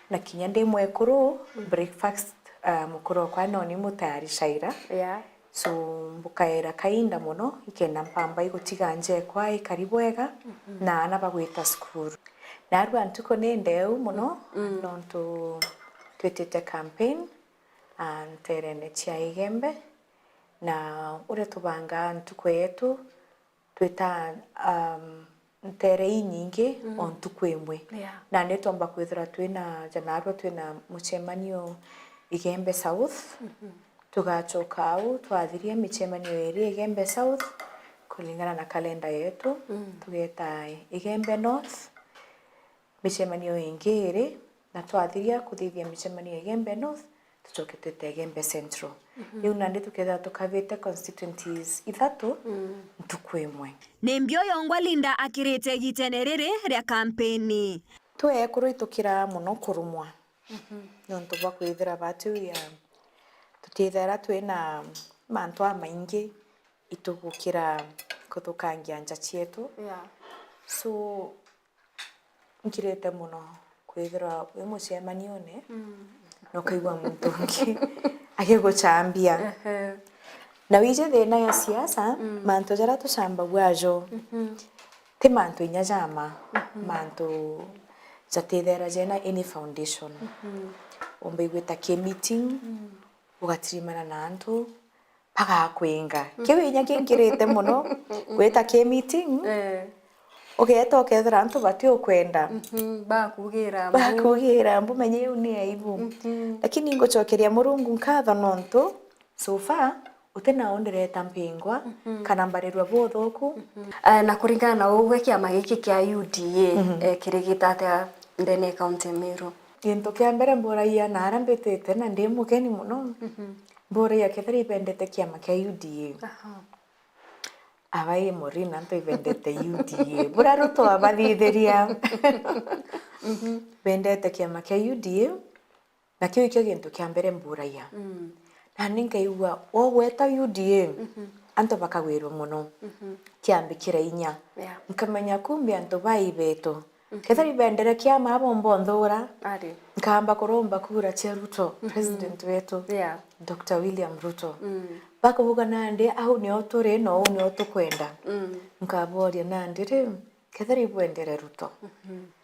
na kinya ndi mwekuru, breakfast, ah, mukuru okwa noni mutayari shaira. Yeah. So, mbukaera kainda mono, ikenda mpamba igutiga njekwa ikari bwega, na ana bagwita cukuru. Narua ntuku ni ndeu mono, nontu twitite campaign, ah, nterene cia Igembe, na uria tubangaa ntuku yetu, twita, um, ntere inyingi o ntuku imwe. Yeah. Na ni twomba kwithirwa twina, ja narua twina mucemanio Igembe South. Tugacoka au, twathiria micemanio iri Igembe South, kulingana na kalenda yetu, tugeta Igembe North, micemanio ingi iri, na twathiria kuthithia micemanio ya Igembe North, tucoke twite Igembe Central. Riu nandi tukethira tukavite constituencies ithatu ntuku imwe. Ni mbio yongwa Linda akirite igitene riri ria kampeni. Twi ekuru itukiraa mono kurumwa. Nontu bwa kwithira batu ya tutithira twina mantu amaingi itugukira kuthukangia nja cietu. Yeah. So, nkirite mono kwithirwa wi mucemanione, na ukaigua muntu ungi agigucambia. Ehe. Na wiji thina ya siasa, mantu jaria tucambagua ajo, ti mantu inya jama, mantu jatithera jena any foundation. Umba igwita ki meeting, ugatirimana na antu, bagakwinga. Kiu inya kinkirite mono, gwita ki meeting, eh, ugeeta ukethira antu bati ukwenda. Mhm, bakugira mbu. Bakugira mbu, menye iu ni aibu. Mhm. Lakini ngucokeria Murungu nkatho nontu so far utina u ndireta mpingwa kana mbarirwa buthuku. Eh, na kuringana na ugwe kiama giki kia U D A, eh, kirigita atia ndene ya kaunti ya Meru? Gintu kia mbere mburagia na aria mbitite na ndi mugeni mono, mburagia kethira ibendete kiama kia U D A. Aha. Aba ii Murray na antu ibendete U D A. Buria Ruto abathithiria. Bendete kiama kia U D A. Na kiu ikio gintu kia mbere mburagia. Mm. Nani nkaigua, wogweta U D A, antu bakagwirwa mono. Kiambikira inya. Yeah. Nkamenya kumbe antu bai betu. Kethira ibendere kiama abo mbonthuura, Ari. Nkamba kuromba kura cia Ruto, president wetu, Yeah. Doctor William Ruto. Mm. Bakubuga nandi, au nio turi, na uu nio tukwenda. Mm. Nkaboria nandi, ri, kethira ibwendere Ruto,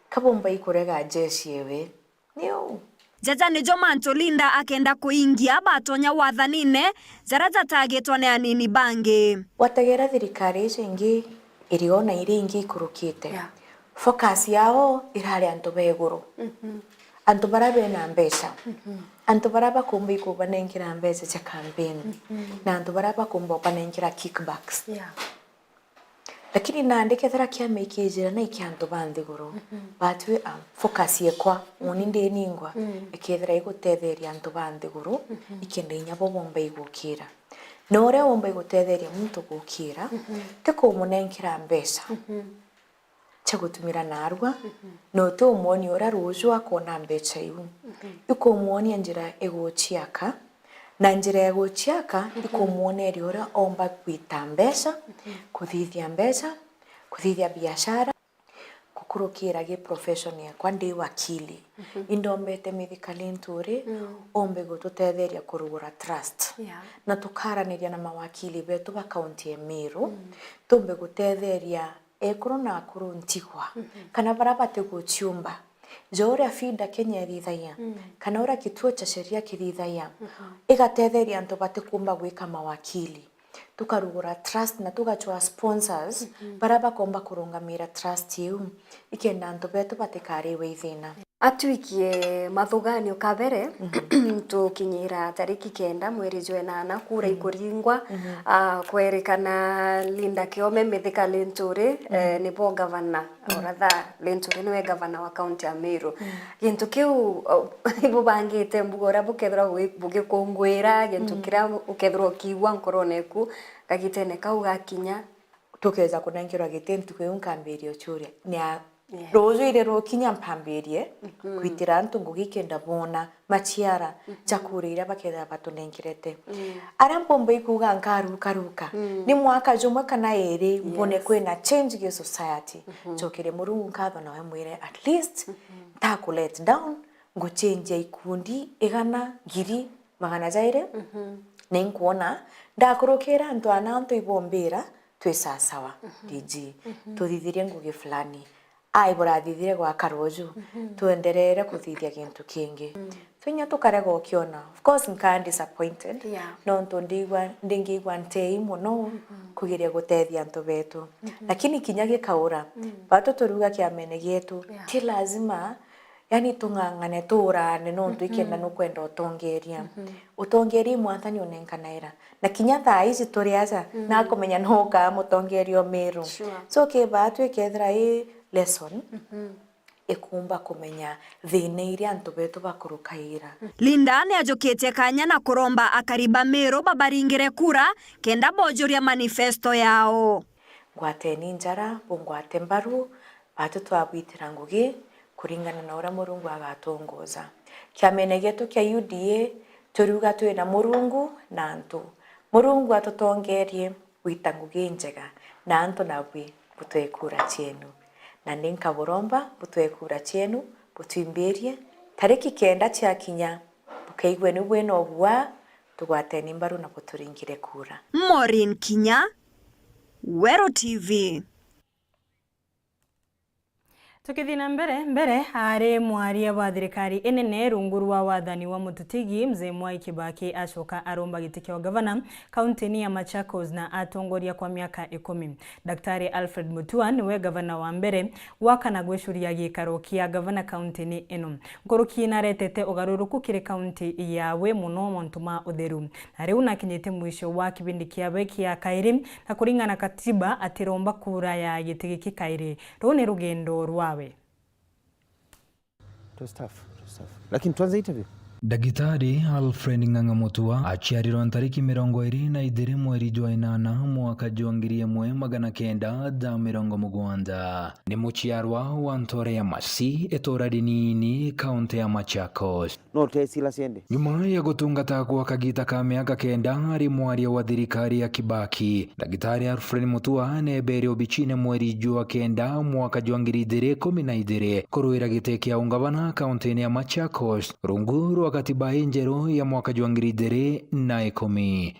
kabumba ikurega jeshi ewe? Niu. Jaja nijo mantu Linda akenda kuingia batonya wathanine, jaria jatagitwa ni anini bangi. Wategera thirikari iji ingi iriona iria ingi ikurukite. Yeah. Focus yao irari antu ba iguru. Mhm. Antu baria bena mbeca. Mhm. Antu baria bakumba ikubanengera mbeca cia campaign. Mhm. Na antu baria bakumba ubanengera kickbacks. Yeah. Lakini nandi kethira kiama ikijira na ikia antu ba nthiguru, Mhm. batwi, ah, focus yekwa, uni ndiningwa, Mm. ikethira igutetheria antu ba nthiguru, Mhm. ikenda inya bo bomba igukira. Na uria womba igutetheria muntu gukira, Mhm. ti kumunenkera mbeca Mhm. cia gutumira narua, Mhm. na uti umwonia uria ruuju akoona mbeca iu. Mhm. Ikumwonia njira iguciaka, na njira ya guciaka Mhm. ikumwoneria uria omba gwita mbeca, Mhm. kuthithia mbeca, kuthithia biashara. Gukurukira gi profession yakwa ndi wakili, Mhm. indombete Mithika Linturi Mm. ombe gututetheria kurugura trust. Yeah. Na tukaraniria na mawakili betu ba kaunti ya Meru, Mm. tumbe gutetheria ekuru na akuru ntigwa, Mhm. kana baria batiguciumba. Jo uria FIDA Kenya ithithagia, Mm. kana uria kituo cha sheria kithithagia, Mhm. igatetheria antu batikumba gwika mawakili. Tukarugura trust na tugacwaa sponsors Mhm. baria bakomba kurungamira trust iu, ikenda antu betu batikariwe ithina. Atwikie mathuganio kabere, Mhm. tukinyira tariki kenda mweri jwa enana, kura Mhm. ikuringwa, Mhm. ah, kwerikana Linda Kiome Mithika Linturi, Mhm. eh, nibo gavana. Mm. Oratha Linturi niwe gavana wa kaunti ya Meru. Mm. Gintu kiu, o, ibubangite mbuga uria bukethirwa bui-, bugikungwira, gintu Mm. kiria ukethirwa ukiigua nkorone eku, gagitene kau gakinya. Tukeja kunenkerwa giti ntuku iu nkambiria uchuria. Ni a, Yes. ruuju iri rukinya mpambirie Mhm. kwitira antu ngugi kenda boona machiara Mhm. ja kura iria bakethira batunenkerete. Mm. Aria mpumba ikuuga nkarukaruka, Mm. ni mwaka jumwe kana iri mbone Yes. kwina change gi society. Mhm. Njokerie Murungu nkatho nawe mwire, at least Mhm. ntaku let down, nguchenjia ikundi igana, ngiri, magana jairi, Mhm. na inkwona ndakurukira antu ana antu ibombira twi sasawa, Mhm. D G, Mhm. tuthithirie ngugi fulani. Ai, burathithire gwaka ruuju, Mhm. twendereere kuthithia gintu kingi. Mm. Twinya tukarega ukiona. Of course, nkaa disappointed, Yeah. nontu ndigwa, ndingigwa ntei mono Mhm. kugeria gutethia antu betu. Mhm. Lakini kinya gikaura, Mm. batu turiuga kiamene gietu, Yeah. ti lazima, yani, tung'ang'ane, tuurane, nontu Mhm. ikenda nukwenda utongeria. Mhm. Utongeria i mwathani unenkanaira. Na kinya thaa iji turi aja, Mm. nakumenya no ukaa mutongeria o Meru. Sure. So, kibaa twikethira i lesson, Mhm. ikumba kumenya thina iria antu betu bakurukaira. Linda niajukitie kanya na kuromba akari ba Meru babaringire kura kenda bojuria manifesto yao. Ngwateni njara, bungwate mbaru, batu twabwitira ngugi kuringana na uria Murungu agatongoza. Kiamene gietu kia U D A, turiuga twina Murungu na antu. Murungu atutongerie gwita ngugi njega, na antu nabwi butwe kura cienu. Na ni nkaburomba butwe kura cienu, butwimbirie, tariki kenda ciakinya, bukaigue ni bwina ubua, tugwateni mbaru na buturingire kura. Maureen Kinya, Weru T V. Tukithii na mbere, mbere aari mwaria wa thirikari inene rungu rwa wathani wa mututigi Mzee Mwai Kibaki acoka aromba giti kia ugavana kauntini ya Machakos na atongoria kwa miaka ikumi. Daktari Alfred Mutua niwe gavana wa mbere gwaka na gwicuria gikaro kia gavana kauntini ino. Nkuruki naretete ugaruruku kiri kaunti yawe, muno montu ma utheru. Na riu nakinyite mwisho wa kibindi kiawe kia kairi, na kuringana na katiba atiromba kura ya giti giki kairi. Ruu ni rugendo rwawe. To staff, to staff. Lakini tuanze interview? Ndagitari Alfred Ng'ang'a Mutua aciarirwe ntariki mirongo iri na ijiri mweri jwa inana mwaka jwa ngiri imwe magana kenda ja mirongo mugwanja. Ni muciarwa wa Ntore ya Masi, itura rinini, kaunti ya Machakos. No utesila ciende. Nyuma ya gutungata gwa kagiita ka miaka kenda ari mwaria wa thirikari ya Kibaki, Ndagitari Alfred Mutua nebeere obicine mweri jwa kenda mwaka jwa ngiri ijiri ikumi na ijiri kurwira giti kia ungavana kauntine ya Machakos, rungu rwa katiba injeru ya mwaka jwa ngiri ijiri na ikumi.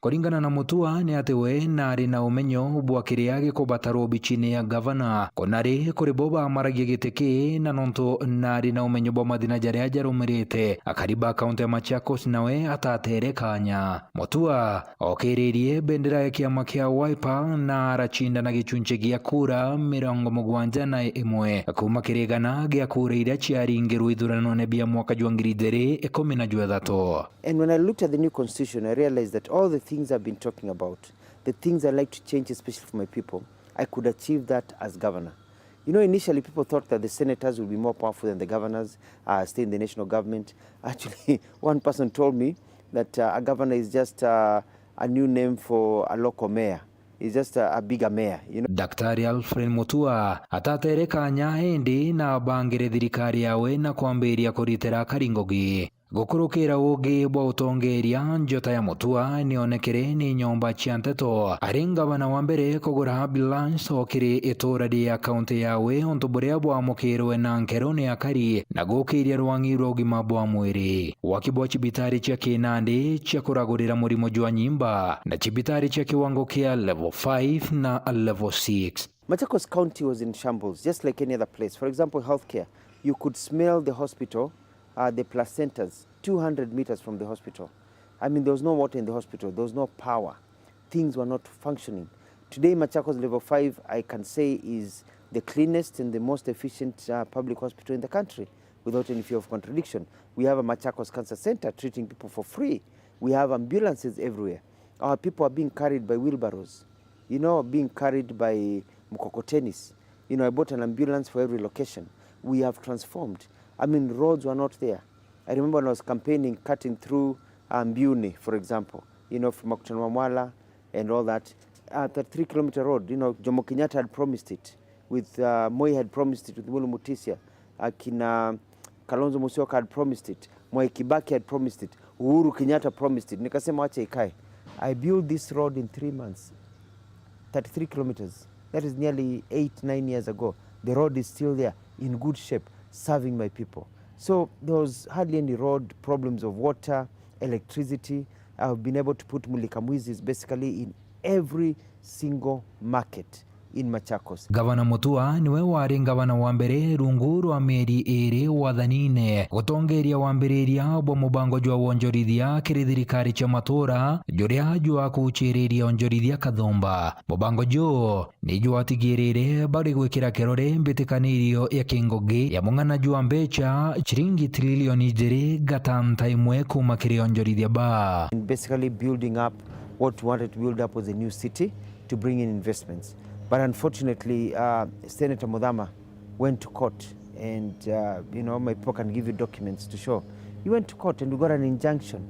Kuringana na Mutua, ni ati we naari na umenyo bwa kiria gikubatarwa obicine ya gavana, kunari kuri bo bamaragia giti kii, na nontu naari na umenyo bwa mathina jaria jarumirite, akari ba kaunti ya Machakos nawe atatere kanya. Mutua okiririe bendera ya kiama kia Wiper na aracinda na gicunci gia kura mirongo mugwanja na imwe kuuma kiri igana gia kura iria ciaringirwe ithuranone bia mwaka jwa ngiri ijiri ikumi na jwethatu. And when I looked at the new constitution, I realized that all the things I've been talking about, the things I like to change, especially for my people, I could achieve that as governor. You know, initially people thought that the senators will be more powerful than the governors, uh, stay in the national government. Actually, one person told me that, uh, a governor is just, uh, a new name for a local mayor. He's just a, a bigger mayor, you know. Daktari Alfred Mutua atatere kanya indi na abangire thirikari yawe na kwambiria kuritira akari ngugi. Gukurukira uugi bwa utongeria, njota ya Mutua nionekere ni nyomba cia nteto. Ari ngavana wa mbere kugura ambulance o kiri itura ria kaunti yawe, untu buria bwamukirwe na nkero ni akari na gukiria rwang'i rwa ugima bwa mwiri. Waki bwa cibitari cia kinandi cia kuragurira murimo jwa nyimba na cibitari cia kiwango kia level five na level six. Machakos County was in shambles, just like any other place. For example, healthcare, you could smell the hospital, uh, the placentas, two hundred meters from the hospital. I mean, there was no water in the hospital, there was no power. Things were not functioning. Today, Machakos level five, I can say, is the cleanest and the most efficient, uh, public hospital in the country, without any fear of contradiction. We have a Machakos Cancer Center treating people for free. We have ambulances everywhere. Our people are being carried by wheelbarrows, you know, being carried by mkokotenis. You know, I bought an ambulance for every location. We have transformed. I mean, roads were not there. I remember when I was campaigning, cutting through, uh, Mbiuni, for example, you know, from Makutano Mwala and all that, uh, thirty-three kilometer road, you know, Jomo Kenyatta had promised it with, uh, Moi had promised it with Mulu Mutisya, akina Kalonzo Musyoka had promised it, Mwai Kibaki had promised it, Uhuru Kenyatta promised it. Nikasema, "Wacha ikae." I built this road in three months, thirty-three kilometers. That is nearly eight, nine years ago. The road is still there in good shape, serving my people. So there was hardly any road problems of water, electricity. I've been able to put Mulika Mwizis basically in every single market in Machakos. Gavana Mutua niwe wari gavana wa mbere rungu rwa mieri iri wathanine gutongeria wambiriria bwa mubango jwa wonjorithia kiri thirikari cia matura, juria jwa kuuchiriria onjorithia kathumba. Mubango juu ni jwatigirire bari gwikira kirore mbitikanirio ya kingugi ya mung'ana jwa mbecha ciringi trilioni ijiri gatanta imwe kuuma kiri onjorithia ba. Basically building up what we wanted to build up was a new city to bring in investments. But unfortunately, uh, Senator Muthama went to court, and, uh, you know, my people can give you documents to show. He went to court and we got an injunction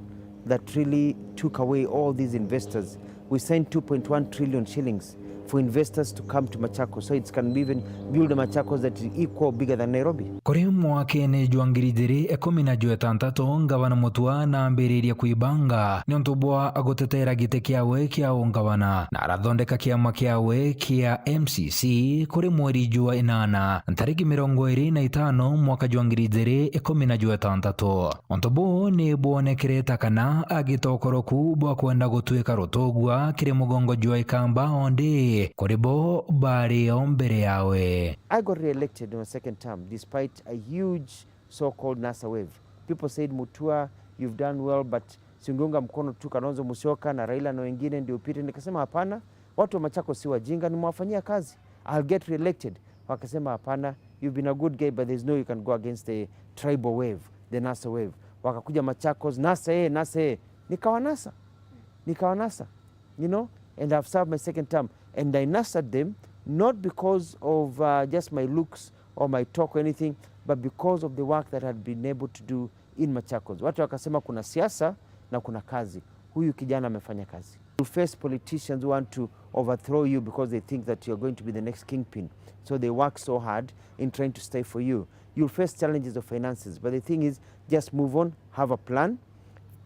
that really took away all these investors. We signed two point one trillion shillings for investors to come to Machakos, so it can even build a Machakos that is equal, bigger than Nairobi. Kuri mwakene jwa ngiri ijiri ikumi na jwetantatu, Ngavana Mutua naambiriria kwibanga niuntu bwa gutetera giti kiawe kia ungavana, na arathondeka kiama kiawe kia M C C kuri mweri jwa inana, ntariki mirongo iri na itano, mwaka jwa ngiri ijiri ikumi na jwetantatu. Untu buu ni bwonekere ta kana agitokoroku bwa kwenda gutuika rutugua kiri mugongo jwa ikamba ondi kuri bo bari o mbere yawe. I got re-elected in my second term despite a huge so-called NASA wave. People said, "Mutua, you've done well, but si ungeunga mkono tu Kalonzo Musyoka na Raila na wengine ndio upite?" Nikasema, "Hapana, watu wa Machakos si wajinga, nimewafanyia kazi. I'll get re-elected." Wakasema, "Hapana, you've been a good guy, but there's no you can go against the tribal wave, the NASA wave." Wakakuja Machakos, "NASA eh, NASA eh." Nikawanasa. Nikawanasa. You know, and I've served my second term. And I NASA'd them, not because of, uh, just my looks or my talk or anything, but because of the work that had been able to do in Machakos. Watu wakasema kuna siasa na kuna kazi. Huyu kijana amefanya kazi. You face politicians who want to overthrow you because they think that you are going to be the next kingpin. So they work so hard in trying to stifle you. You'll face challenges of finances, but the thing is, just move on, have a plan,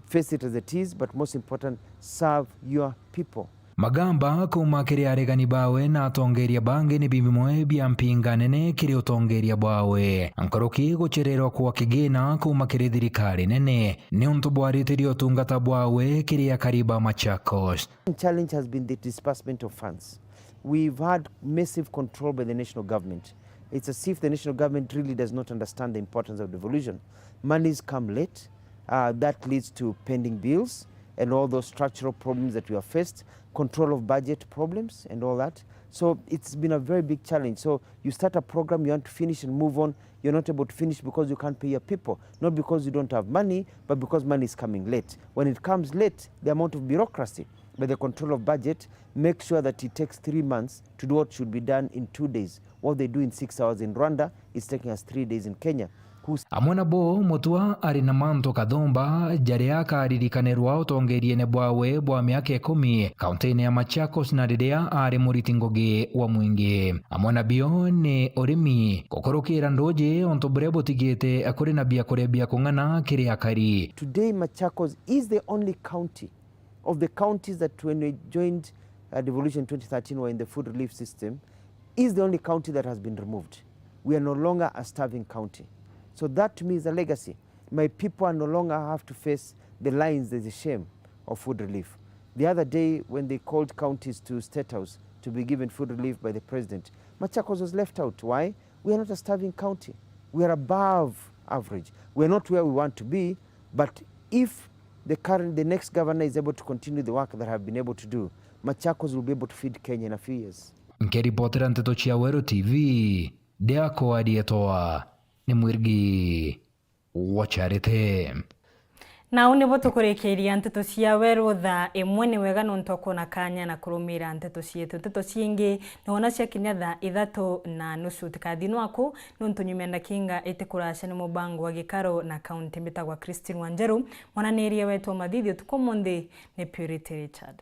face it as it is, but most important, serve your people. Magamba kuuma kiri aregani bawe na atongeria bangi ni bimwe bia mpinga nene kiri utongeria bwawe. Nkuruki gucererwa kwa kigina kuuma kiri thirikari nene ni untu bwaritirie utungata bwawe kiri akari ba Machakos. Challenge has been the disbursement of funds. We've had massive control by the national government. It's as if the national government really does not understand the importance of devolution. Monies come late. Uh, that leads to pending bills and all those structural problems that we have faced, control of budget problems and all that. So it's been a very big challenge. So you start a program, you want to finish and move on, you're not able to finish because you can't pay your people, not because you don't have money, but because money is coming late. When it comes late, the amount of bureaucracy by the control of budget, make sure that it takes three months to do what should be done in two days. What they do in six hours in Rwanda is taking us three days in Kenya. Who's Amwe nabo Mutua ari na mantu kathumba jaria akaririkaniirwa utongeriene bwawe bwa miaka ikumi kauntiine ya Machakos na riria ari muriti ngugi wa mwingi. Amwe nabio ni urimi, gukurukira nduuji untu buria butigite kuri na biakuria bia kung'ana kiri akari. Today, Machakos is the only county of the counties that when we joined, uh, devolution twenty thirteen were in the food relief system, is the only county that has been removed. We are no longer a starving county. So that to me is a legacy. My people are no longer have to face the lines, the shame of food relief. The other day when they called counties to State House to be given food relief by the president, Machakos was left out. Why? We are not a starving county. We are above average. We are not where we want to be, but if the current, the next governor is able to continue the work that I've been able to do, Machakos will be able to feed Kenya in a few years. Nkiripotera Nteto cia Weru T V, ndiakwa rietwa ni Mwirigi wa Charity. Nau nibo tukurikiria nteto cia Weru thaa imwe. Ni wega nontu wa kwona kanya na kurumira nteto cietu. Nteto ciingi ni wona ciakinya thaa ithatu na nusu. Tikathi nwaku nontu nyuma ya ndakinga iti kuracia ni mubango wa gikaro na kaunti. Mbitagwa Christine Wanjeru, mwananiria wetu wa mathithi utuku umunthi ni Purity Richard.